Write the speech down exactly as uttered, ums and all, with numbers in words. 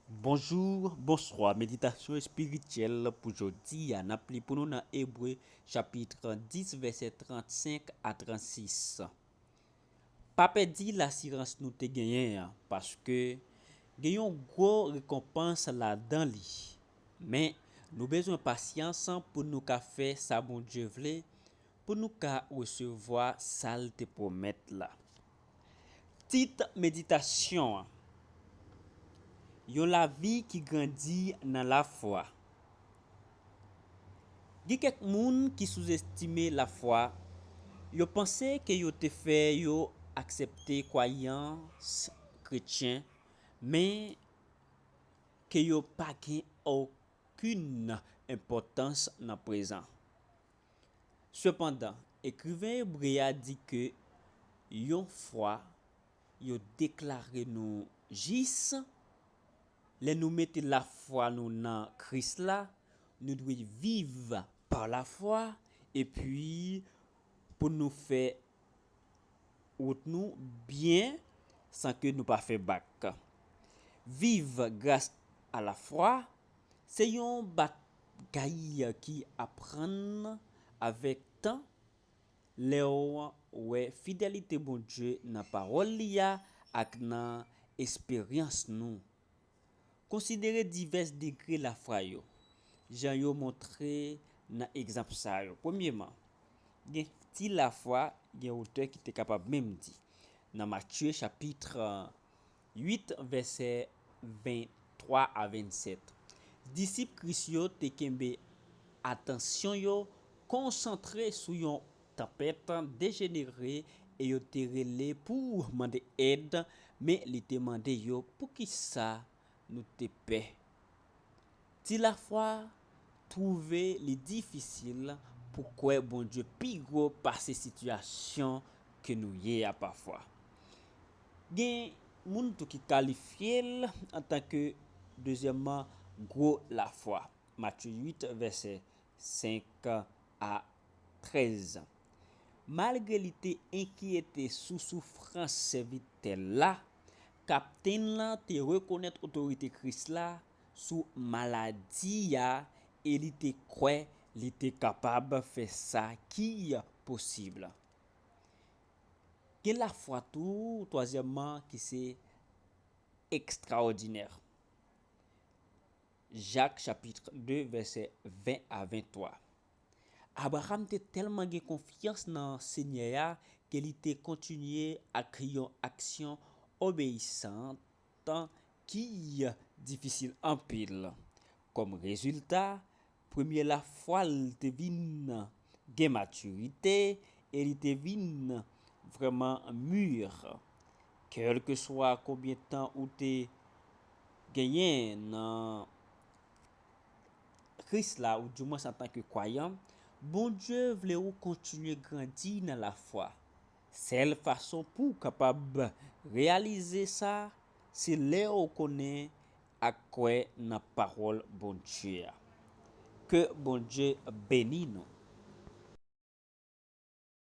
Bonjou, bonswa. Meditasyon espirityèl pou jodi a, n ap li pou nou nan Ebre chapit dis, vèsè trannsenk a trannsis. Pa pèdi lasirans nou te genyen an, paske gen yon gwo rekonpans ladan li. Men, nou bezwen pasyans pou nou ka fè sa Bondye vle, pou nou ka resevwa sa l te pwomèt la. Tit meditasyon an, yon lavi ki grandi nan lafwa. Gen kèk moun ki souzestime lafwa, yo panse ke yo te fè yo aksepte kwayans kretyen, men ke yo pa gen okenn enpòtans nan prezan. Sepandan, ekriven ebre a di ke yon fwa yo deklare nou jis, lè nou mete lafwa nou nan Kris la, nou dwe viv pa lafwa, epi pou nou fè wout nou byen san ke nou pa fè bak. Viv gras a lafwa, se yon bagay ki aprann avèk tan, lè w wè fidelite Bondye nan pawòl li a ak nan esperyans nou. Konsidere divès degre lafwa yo, jan yo montre nan egzanp sa yo. Premyeman, gen ti lafwa, gen otè ki te kapab menm di, nan Matye chapit uit, vèsè venntwa a vennsèt, disip Kris yo te kenbe atansyon yo konsantre sou yon tanpèt dejenere e yo te rele pou mande èd, men li te mande yo poukisa nou te pè. Ti lafwa twouve li difisil pou kwè Bondye pi gwo pase sitiyasyon ke nou ye a pafwa. Gen moun tou ki kalifye l antanke dezyèmman gwo lafwa. Matye uit, vèsè senk a trèz. Malgre li te enkyete sou soufrans sèvitè l la, kaptenn lan te rekonèt otorite Kris la sou maladi a e li te kwè li te kapab fè sa ki posib. Gen lafwa tou, twazyèmman, ki se ekstraòdinè. Jak chapit de, vèsè ven a venntwa. Abraram te tèlman gen konfyans nan Senyè a ke li te kontinye ak yon aksyon obeyisan ki difisil anpil. Kòm rezilta, premye lafwa l te vin gen matirite e li te vin vrèman mir. Kèlkeswa konbyen tan ou te genyen nan Kris la, ou dimwens antanke kwayan, Bondye vle ou kontinye grandi nan lafwa. Sèl fason pou w kapab reyalize sa, se lè w konnen ak kwè nan pawòl Bondye a. Ke Bondye beni nou.